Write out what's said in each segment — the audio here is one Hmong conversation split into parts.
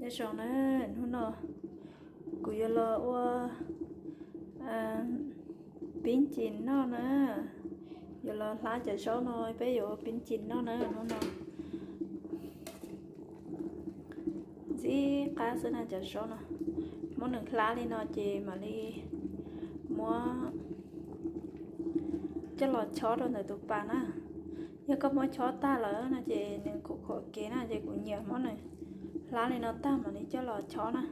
Nyob zoo na, hnub no kuv yuav los ua pib ncim noj na, yuav los hlab cov zaub no, peb yuav ua pib ncim noj na hnub no. Ntxim qab xwb na cov zaub no, muab nws hlab li no ces mam li muab coj los chob rau ntawm tus pas na. Yog koj muab chob tag lawm no ces nws khom khom kev na, ces kuv nyiam muab nws hlab li no tag mam li coj los chob na.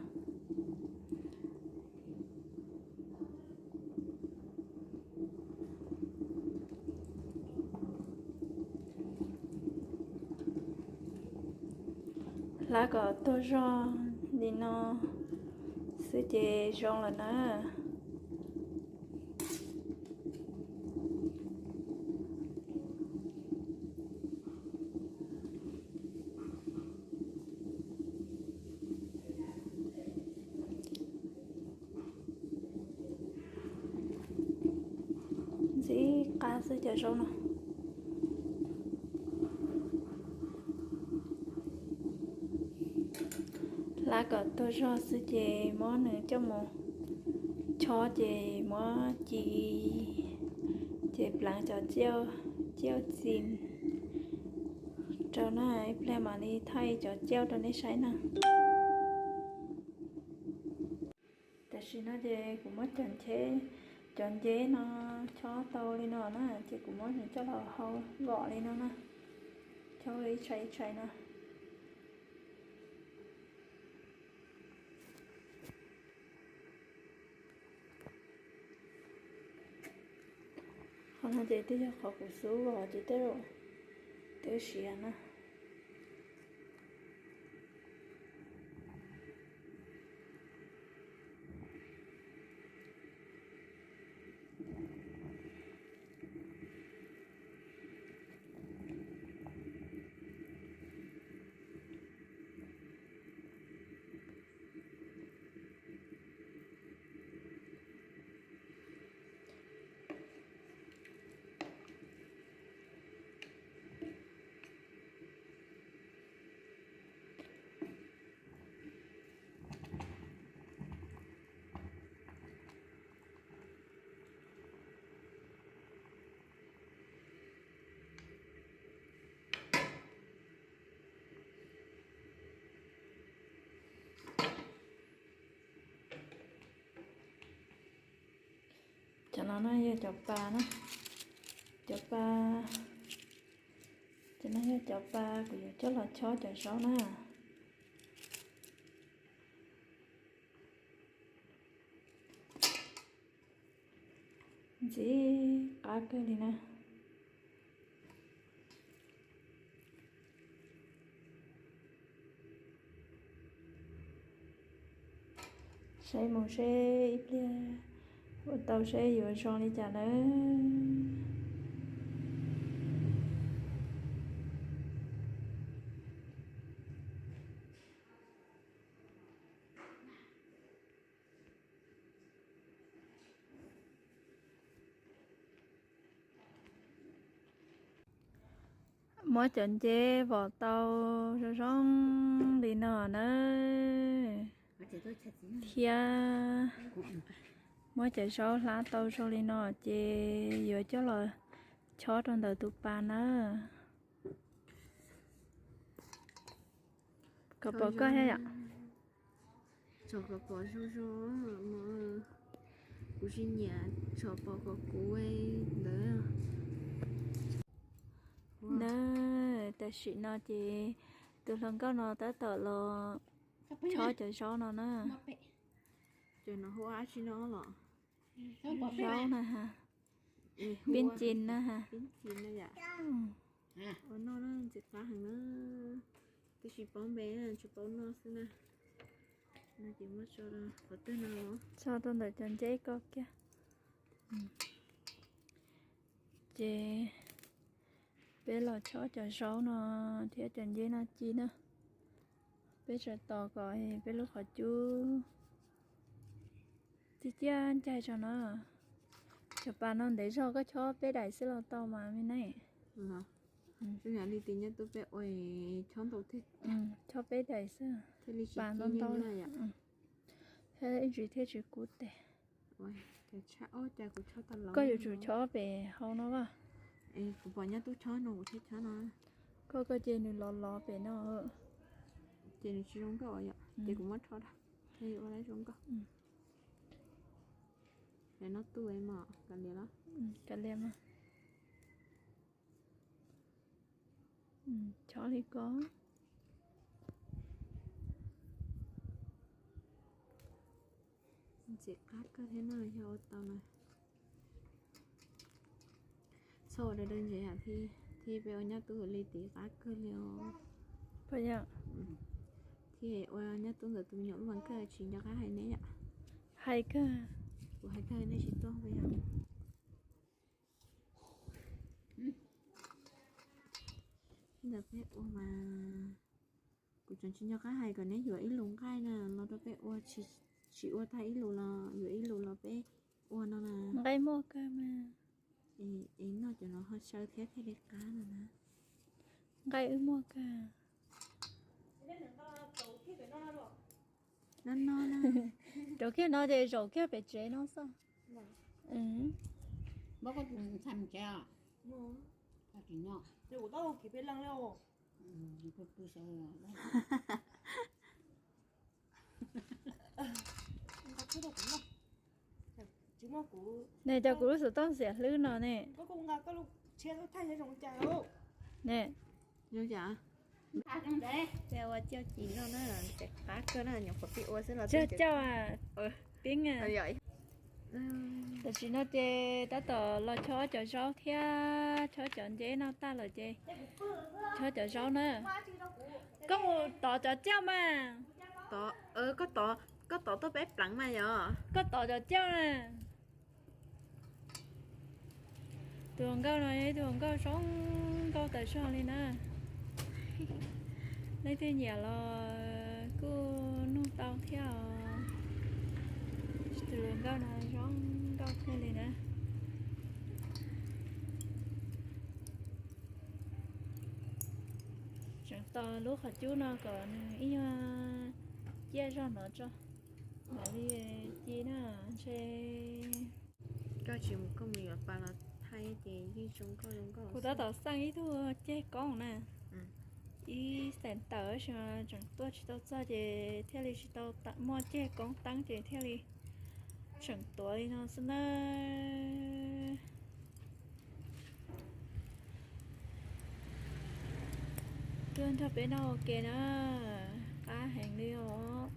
Hlab kom tuag zog li no xwb ces zoo lawm na. Ntxim qab xwb cov zaub no. Hlab kom tuag zog xwb ces muab nws coj mus chob ces muab ci, ces pleev cov ciauj txi rau na, ib pliag mam li thaij cov ciauj rau nej saib na. Tam sim no ces kuv muab cov nceb, cov nceb no chob tau li no na, ces kuv muab nws coj los hau vom li no na, chob ib tshais ib tshais no. Qhov no ces twb yog qhov kuv xub los ces tej zaum twb siav na. Cov no na yog cov pas na, cov pas, cov no yog cov pas kuv yuav coj los chob cov zaub na. Ntxim qab kawg li na. Saib mus seb ib pliag ua tau seb yuav zoo li cas nawb. Muab cov nceb vom tau zoo zoo li no na, thiab muab cov zaub hlab tau zoo li no ces yuav coj los chob rau ntawm tus pas na. Kom pom koj thiab yom. Tso kom pom zoo zoo no, kuv tsis nyiam tso pom kom kuv ntawd. Na, tam sim no ces tus hluas nkauj no tab tom los chob cov zaub no na. Ces no hu dab tsi no los? Zaub na ha. Pib ncin na ha. Pib ncin na yom. Ua noj na ntxim qab heev na. Twb tsis paub npe, tsis paub noj xwb na. No ces muab tso qhov twg no, tso rau ntawm cov nceb ko kiag. Ces peb los chob cov zaub no thiab cov nceb no ci na. Peb tseem tos kom peb lub qhov cub tib ciab ncaig tso na. Cov pas no ntev zog, koj chob peb daim xwb los tau mas me ne. Zoo yam li tias nyob twb peb ua chob ntau thiab, chob peb daim xwb, thiaj li tsis ntau ntau li yom. Thiab ib ntsis thiaj tsis kub tes. Koj yuav tsum chob pem hauv no as. Kuv pom nyob twb chob no, kuv thiaj chob no. Koj, koj ces nws lov lov pem no. Ces nws tsis zoo nkauj yom, ces kuv muab rho rau, ua zoo nkauj. Noj tu mog, kav liam los? Kav liam mas. Chob li ko. Ntxim qab kawg thiab no, yog ua tau na. Txhob ua dav dav ntses thiab, thiab peb ua nyob twb li tiv qab kawg li os. Thiab ua nyob twb nkawd tus me nyuam lub vas kawg tsis nco qab hais neb yom. Hais kawg. Kuv hais kawg nej tsis tuaj puas yog? Ntawd peb ua mas, kuv tseem tsis nco qab hais kom neb yuav ib lus nqaij na los rau peb ua, tsis ua tag ib lus los yuav ib lus los peb ua no na. Nqaij muaj kawg mas. Es noj cov no ho saw thiab thiaj li qab no na. Nqaij wb muaj kawg. No no, rau kiag no ces zaum kiag pem tsev no xwb. Ne, cov kuv lub xov tooj xiam hlwb no ne. Ne, ua cauj ci no na, ntxim qab kawg na, nyuam qhuav pib ua xwb los cauj cauj a, pib a. Tam sim no ces tab tom los chob cov zaub thiab chob cov nceb no tag lawm ces chob cov zaub na. Koj mus tov cov cauj mas. Koj tov tuaj peb pleev mas yog. Koj tov cov cauj na. Tus hluas nkauj no yog ib tug hluas nkauj zoo nkauj tawm zog li na. Leej twg nyiam los kuj nug tau thiab os. Tus hluas nkauj no zoo nkauj kawg li na. Tseem tos lub qhov cub no kom nws ib nyuag ciaj zog no tso, mam li ci na, ntshe. Koj tsis mus, koj mus yuav pas los thaij ces yeej zoo nkauj zoo nkauj. Kuv tab tom xaj ib tug ceg koob na, ib xeem tawm tab sis mas tseem tuaj tsis tau txog ces thiaj li tsis tau muaj ceg koob teeb ces thiaj li tseem tuav li no xwb na. Tuaj nrog peb noj ua ke na, qab heev li os.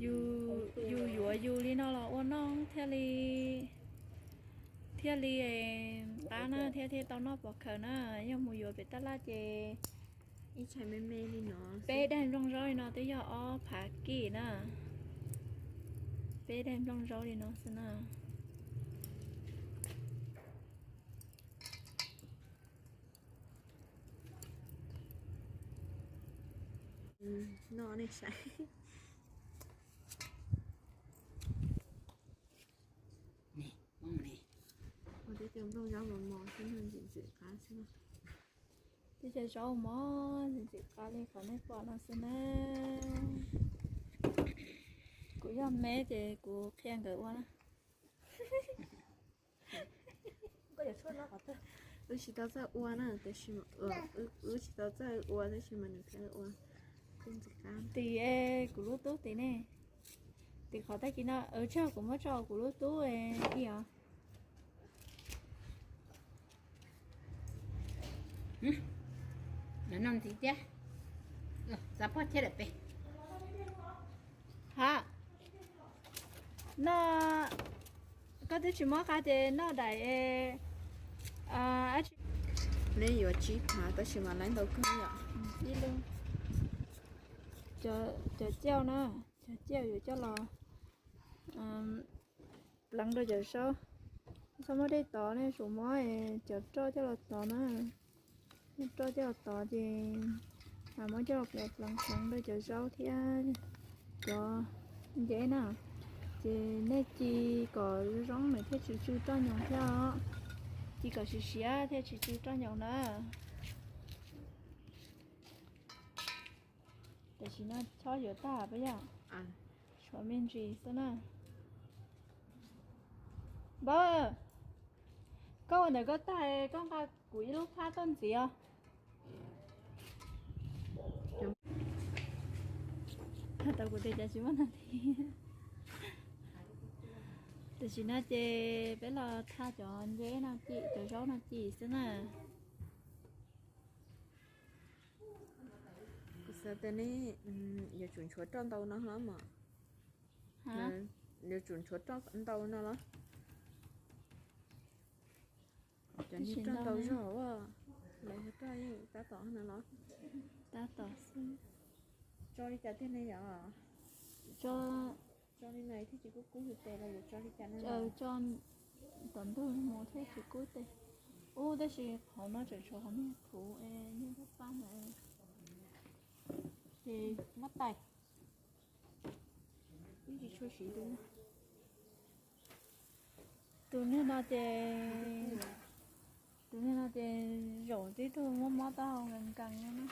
Yus yuav yus li no los ua noj thiaj li, thiaj li qab na, thiaj thiaj tau noj pov khawm na. Yog mus yuav pem tab laj ces ib tshais me me li no, peb daim nplooj zaub li no twb yog ob phav kij na. Peb daim nplooj zaub li no xwb na. Noj nej saib. Ua teb cov nplooj zaub mos mos xwb no, ntxim ntxim qab xwb na. Teb cov zaub mos ntxim ntxim qab li qhov nej pom no xwb na. Kuv yog me ces kuv qhia nkawd ua na. Wb tsis tau txawj ua na, wb tsis tau txawj ua tab sis mas nws qhia ua. Tim kuv lub tub tim ne, tim qhov tag kis no, tsog kuv muab tso kuv lub tub ib os. Noj ntxiv thiab, xav pog thiab lawm peb. Ha, noj, koj twb tsis muab qab ces noj daim. Neb yuav tsib phav tab sis mas laiv ntau kawg yom. Cov cauj na, cov cauj yuav coj los pleev rau cov zaub. Txhob muab dej tov, nej tsum muab cov roj coj los tov na. Muab roj coj los tov ces muab coj los pleev pleev pleev rau cov zaub thiab cov nceb na. Ces nej ci kom zoo nws thiaj tsis tsw roj nyoos thiab os. Ci kom siav siav thiaj tsis tsw roj nyoos na. Tam sim no chob yuav tag peb yog, tshuav me ntsis xwb na. Npawg, koj ua ntawm koj tag, koj nqa kuv ib lub phab tuaj ntxiv os. Tau kuv tias cas tsis muaj nas this. Tam sim no ces peb los tha cov nceb no ci, cov zaub no ci xwb na. Kuv xav tias nej yuav tsum nchuav roj ntau no los mas. Yuav tsum nchuav roj ntau no los. Cov niag roj ntau zog ua, lawv roj yeej tab tom no los. Tab tom xwb. Tso li cas tiag ne yom? Tso li no thiaj tsis kub kub tes los yuav tso li cas no? Tso tom ntug mus thiaj tsis kub tes. Ub, tab sis qhov no tseem tshuav qhov niag khuv es niag pab pab na. Ces muab tais. Ib tsis tshua siv tus. Tus niag no ces, tus niag no ces zaum tib tug mob mob taub hau nkees nkees no na.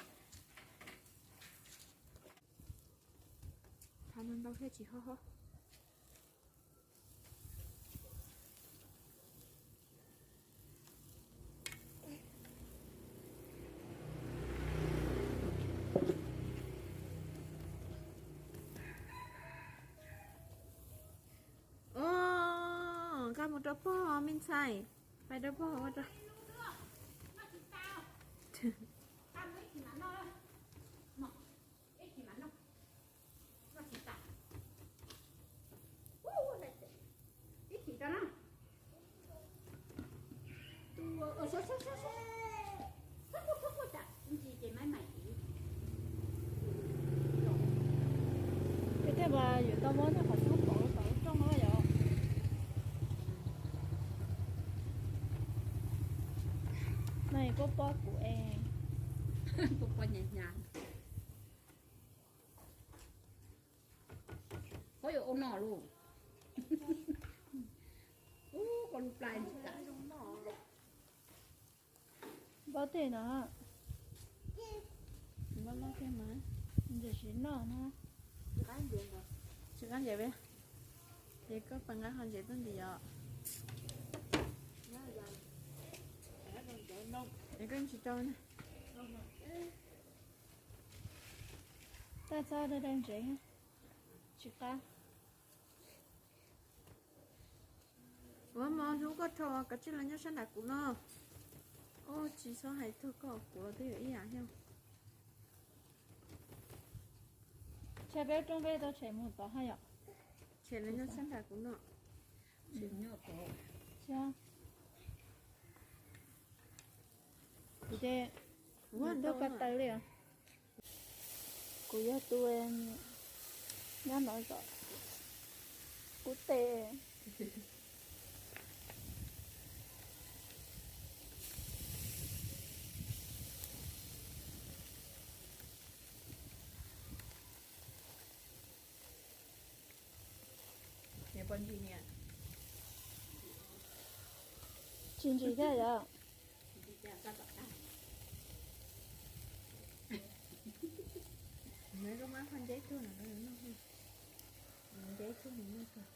Thav ntau thiaj tsis ho ho. Nqa mus rau pog me ntxhais, pais rau pog ua rau. Peb tej mas yuav tau muab tej qhov tub pov pov rooj no yom. No kuj pob kuv es, kuj pob hnyav hnyav. Koj yuav ua no lauj? Ub, koj lub plab ntsis tas. Npawg tej no. Npawg tej mas. Ntses siv noj na. Tsis qab ntses, ces koj pab nqa qhov ntses tuaj ntxiv os. Es koj tsis rau na. Tab txhob rau rau ntsev, tsis qab. Ua mov hnub koj rho kav tsij los nyob sab nram kuv no. Ub, tsis txhob hais txog koj, kuv los twb yog ib yam thiab. Tsam peb rooj peb tau tshem mus tod haj yom. Tshem los nyob sab nram kuv no. Kuv ces, kuv tuaj ko taw li os. Kuv yog tus nyob no zom kub tes. Tsis ntsim thiab yom. Neb koj muab qhov nceb tug no, nceb tug no noj tag.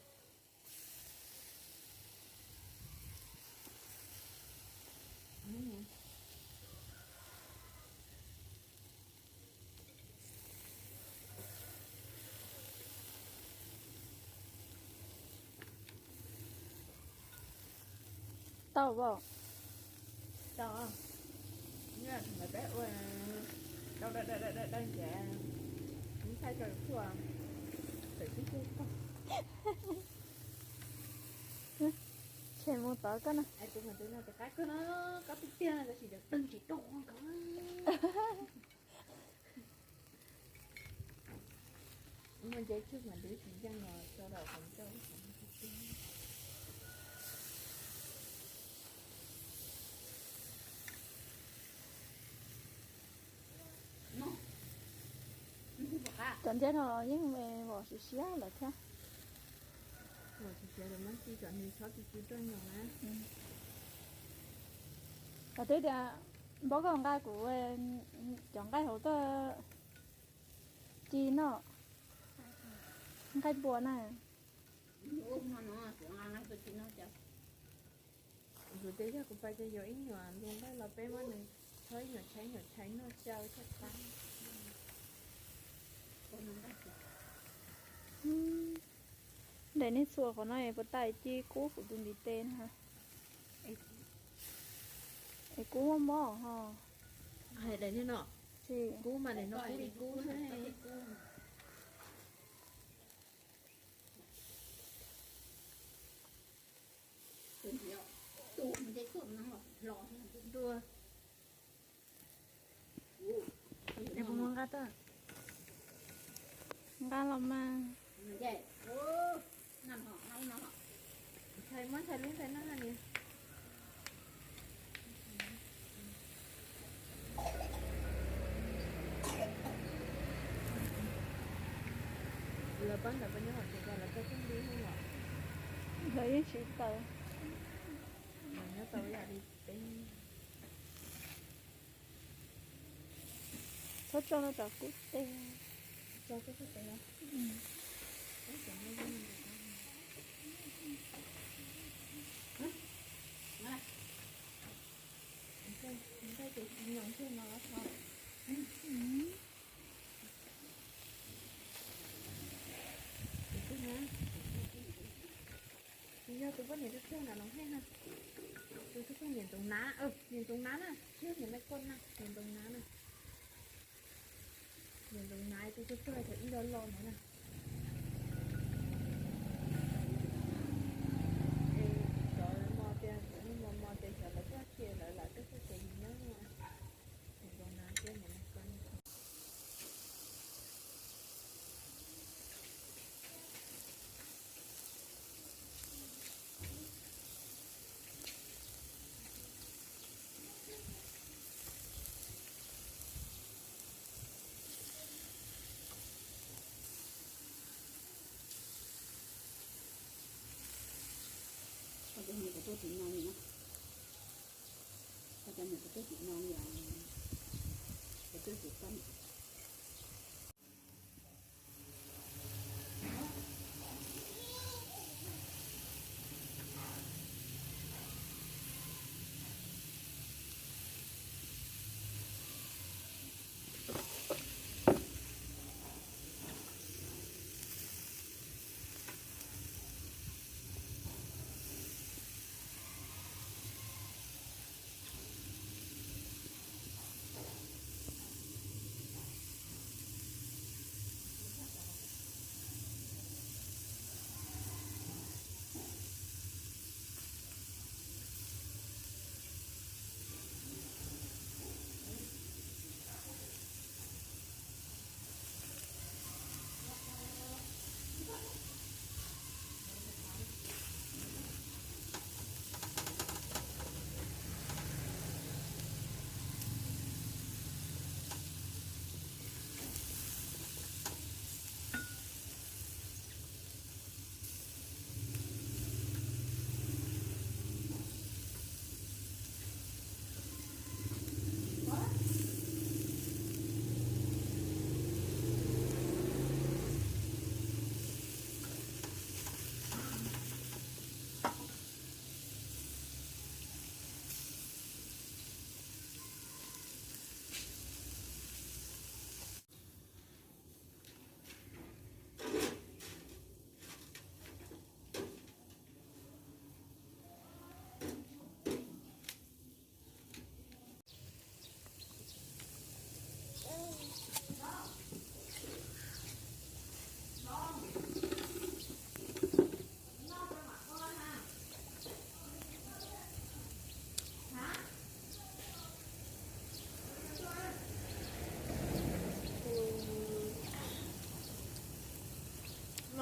Tau os. Tau. Peb ua rau daws daws daws ntxiv, ntxhais rau kuv, tawm tib tug tog. Tshem mus tod koj na. Tus mas tus no tes qab koj no, koj tiag tiag no tab sis tus twg tsis rau koj. Muaj nceb tshuaj mas nws tsis nceej los tso rau qhov ncauj. Cov ntses no yeej vos siav siav lawm thiab. Vos siav siav lawm mas tsis txhob tsis tsw roj nyoos na. Koj twb tias npawg koj nqa kuv cov nqaij hauv tuaj ci noj, nqaij npua na. Kuv tias yog kuv pais ces yuav ib nyuam npua nqaij los peb muab nws txhob ib nyuam tshais ib nyuam tshais noj xyaw thiaj qab. Daim niag txhuas qhov no puas tau ci kub kuv tus ntiv tes na. Es kub mob mob ho. Daim niag no, kub mas daim no kub li kub xwb. Dua. Es puas muaj nqa tuaj? Nqa los mas. Ntshai muab ntshai lub ntshai noj ni. Lawv pab ntawd puas nyob hauv tsev, lawv tuaj tub nti hwj los? Lawv yeej tsis tawm. Lawv nyob tau ib yam li peb. Txhob tso no rau kuv tes. Tso kuv tes. Tsis yog tus poj niam tub tug na los hej ha. Tus tub tug niam ntxoov nav, niam ntxoov nav na, tsis yog niam Mai Kuaj na, niam ntxoov nav na. Niam ntxoov nav tus tub tug thaum ib lo lo ntawd na. Es cov mos tias, cov niag mos mos tias xyov lawv tuaj tsis lawv lam tuaj txog ces yus nyob. Niam ntxoov nav thiab niam Mai Kuaj. Koj cov niam kuv tuaj tim no li na. Koj cov niam kuv tuaj tim no li os. Kuv tuaj tim koj.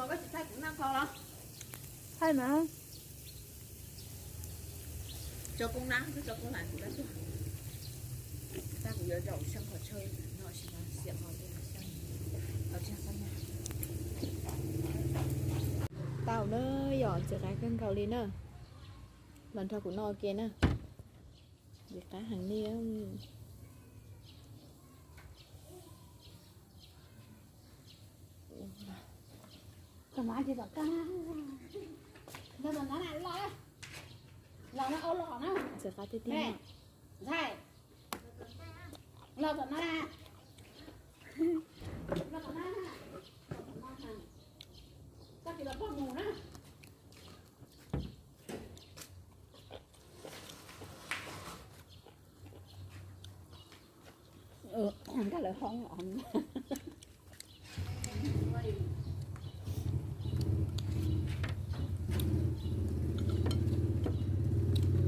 Koj tsis thaij kuv noj kho los? Thaij mas. Tso koob nab, tso koob lam kuv dab tuag. Tab kuv yuav zaum xyoo qhov chaw no tsis mas xiam qhov twg xyoo. Tau na, yom, ntxim qab kawg nkaus li na. Los nrog kuv noj ua ke na. Ntxim qab heev li. Tom no tsis tom qab, los tom no na, los, los no, au los na. Ntxim qab tiag tiag. Ntxhais, los tom no na, los tom no na, los tom no na, koj tsis los pog mus na. Nkag lawv hoob os.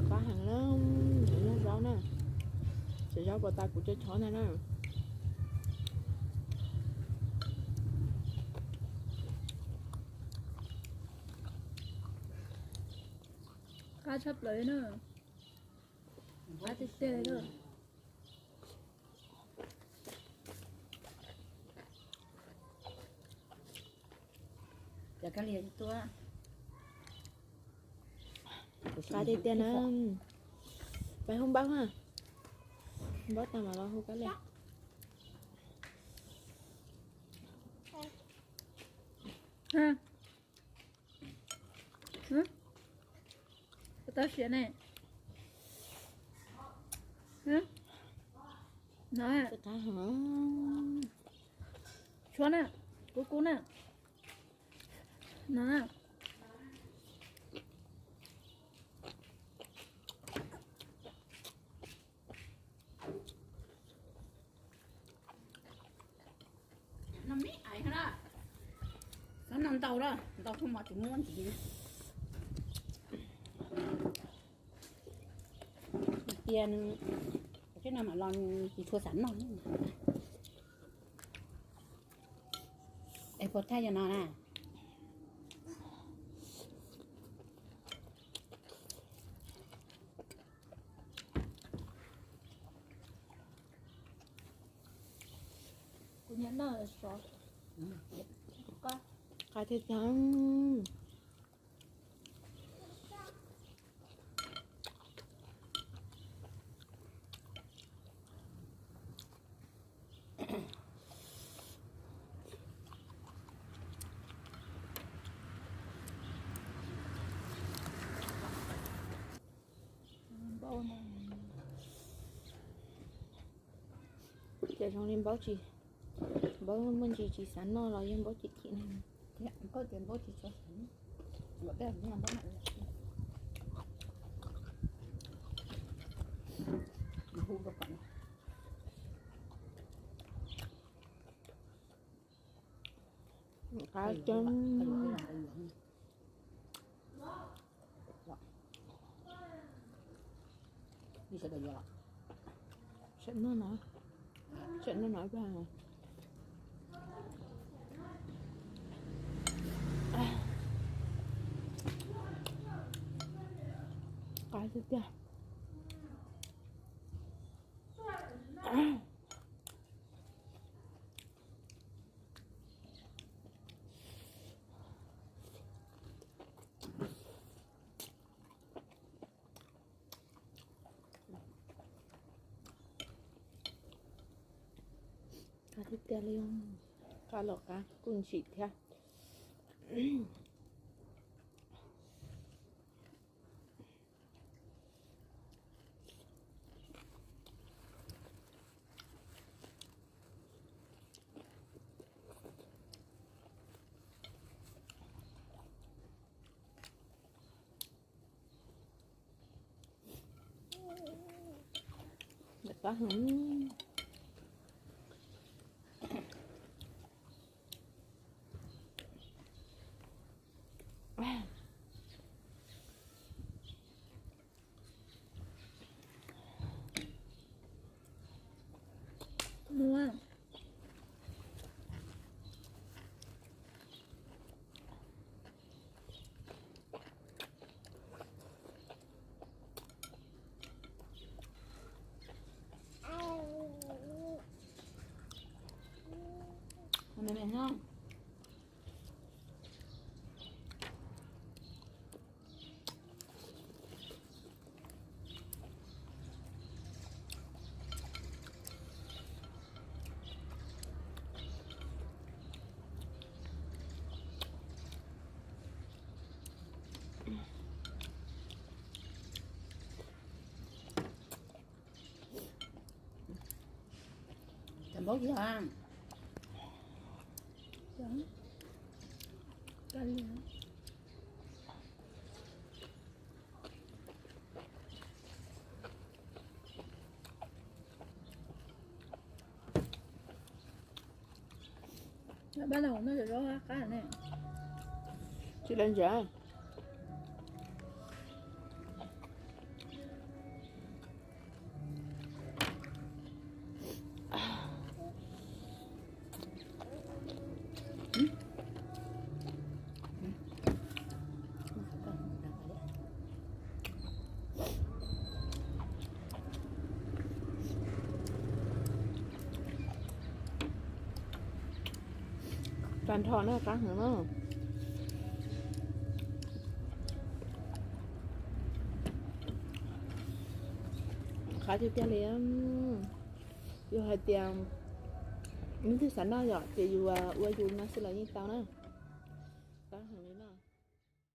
Qab heev na, nws yog zaub na. Cov zaub puas tas kuv cov chov ntag na. Qab tshaj plaws na. Qab tiag tiag li. Cov kab liam tuaj. Qab tiag tiag na. Peb hu npaub ha. Npaub tas mam los hu kab liam. Tau siav ne. No, tshuab na, kub kub na. No na. No me aiv na, no ntau lawm, ntau koj mas tsis muab ntxiv. Tias, tias no mam los tsis tshua xav noj. Es puas thaj yog no na? Kuv nyiam noj sov. Qab tiag tiag. Ces zoo li npaub tsis, npaub muaj ntsis tsis xav noj los yog npaub tsis chim ne. Thiab koj tias npaub tsis tshua xav noj, hu rau kom no. Qab coob. Sawv daws yuav los, sawv daws noj no, sawv daws noj no ib pliag. Qab tiag tiag. Qab tiag tiag li, qab los qab kuj ntsim thiab. Ntxim qab heev. Muab. Me me no. Npaum yog. Pab no noj zaub qab ne. Tsis lawv ntsia. Tag nrho na, qab heev na. Qab tiag tiag li. Yog hais tias leej twg xav noj yom, ces yus ua yus no xwb los yeej tau na. Qab heev.